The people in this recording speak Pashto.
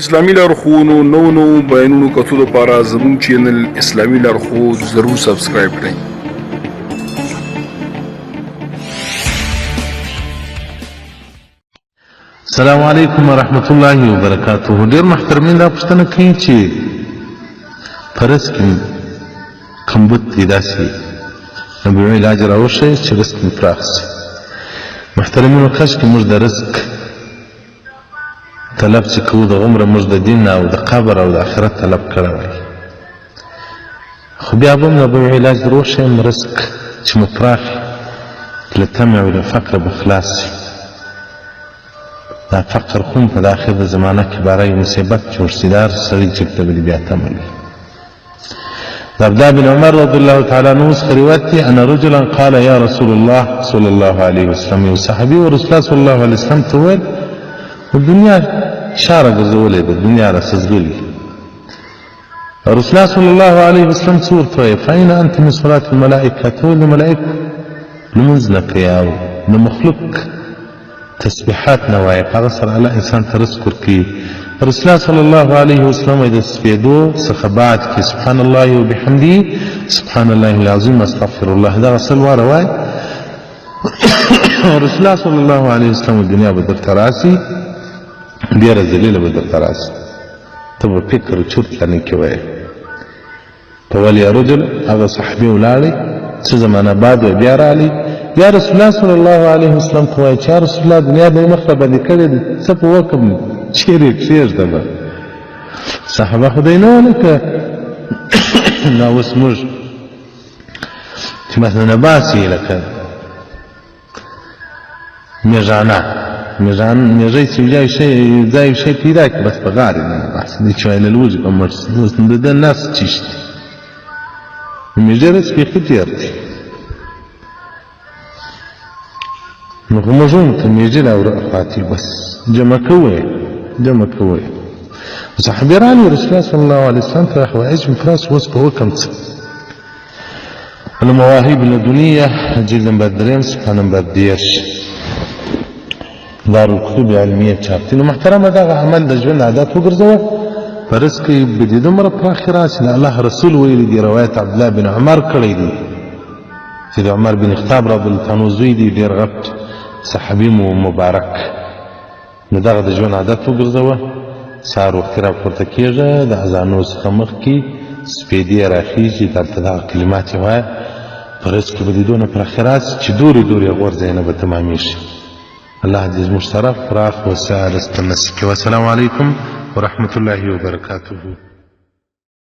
اسلامي لارښوونو نوو نوو بیانونو کتو لپاره زموږ چینل اسلامي لارښود ضرور سبسکرایب کړئ. السلام علیکم ورحمت الله وبرکاته. ډېر محترمین دا پوښتنه کوي چې په رزق کې کمبود دی، داسې نبوي علاج راوښیه چې رزق مې پراخ شي. محترمینو، کاشکې موږ د رزق طلب چې کوو دغومره موږ د دین او د قبر او د آخرت طلب کړی وای، خو بیا به هم نبوي علاج در وښیم. رزق چې مو پراخ له تمې او له فقره به خلاص شي. دا فقر خو هم په د آخر د زمانه کې باره یو مصیبت جوړ شي، د هر سړي چېرته به دې بیا تمه وي. د عبدالله بن عمر رضی الله تعالی عنه څخه روایت دی، ان رجلا قال یا رسول الله صلی الله علیه وسلم، یو صحابي و رسول الله صلی الله علیه وسلم ته وویل، دنیا شاره ګرځولې ده، دنیا راسزغلي. رسول الله صلی الله علیه وسلم څه ورته وایي؟ فاین انت من صلاة الملائکه، ته ولې ملائکو لمونځ نه کوې او د مخلوق تسبیحات نه وایې، په هغه سره الله انسان ته رزق ورکوي. رسول الله صلی الله علیه وسلم وایي د سپېدو څخه بعد کې سبحان الله وبحمده سبحان الله العظیم استغفر الله، دغه سل واره وایي. رسول الله صلی الله علیه وسلم دنیا به درته راسي، ډېره ذلیله به درته راسي، ته به فکر چورت لا نه کې وایې. په ولي رجل هغه صحابي ولاړی، څه زمانه بعد بیا راغلی، بیا رسول الله صلی الله علیه وسلم ته وایي چې یا رسول الله دنیا به یې مخ راباندې کړې ده، څه په وکړم، چېرې یې کښېږدم؟ صحابه خو دی نه وه لکه دا اوس موږ چې مثلا نه باسي لکه میږانه، میږان میږی چې یو شی ځای یو شی پیدا کړي بس په غاړې نه باسي، دی چې وایي له لوږې به مړ شي. اوس نو د ده نس چی شي، میږی رس بیخي ډېر دی، نو خو موږ هم ته میږي لا ور پاتې بس جمع کوئ جمع کوئ. صحابي راغلي رسول الله صلی الله علیه وسلم ته حوایج مې خلاص، اوس به وکړم څه؟ المواهب اللدنية جلد نمبر دریم صفحه نمبر 30، دار الکتب علمیه چاپ دي. نو محترمه دغه عمل د ژوند عادت وګرځوه، په رزق کې به دې دومره پراخې راشي. د الله رسول ویلي دي، روایت عبدالله بن عمر کړی دی چې د عمر بن خطاب رضی الله عنه زوی دی، ډېر غټ صحابي مو مبارک. نو دغه د ژوند عادت وګرځوه، سهار وختي راپورته کېږه، د اذانو څخه مخکې سپېدې راخېږي، دلته دغه کلمات یې وایه، په رزق کې به دې دونه پراخې راشي چې دورې دورې غورځې نه به تمامېږي. الله دې زموږ سره پراخ وسع رزق نصیب کړي. والسلام علیکم ورحمة الله وبرکاته.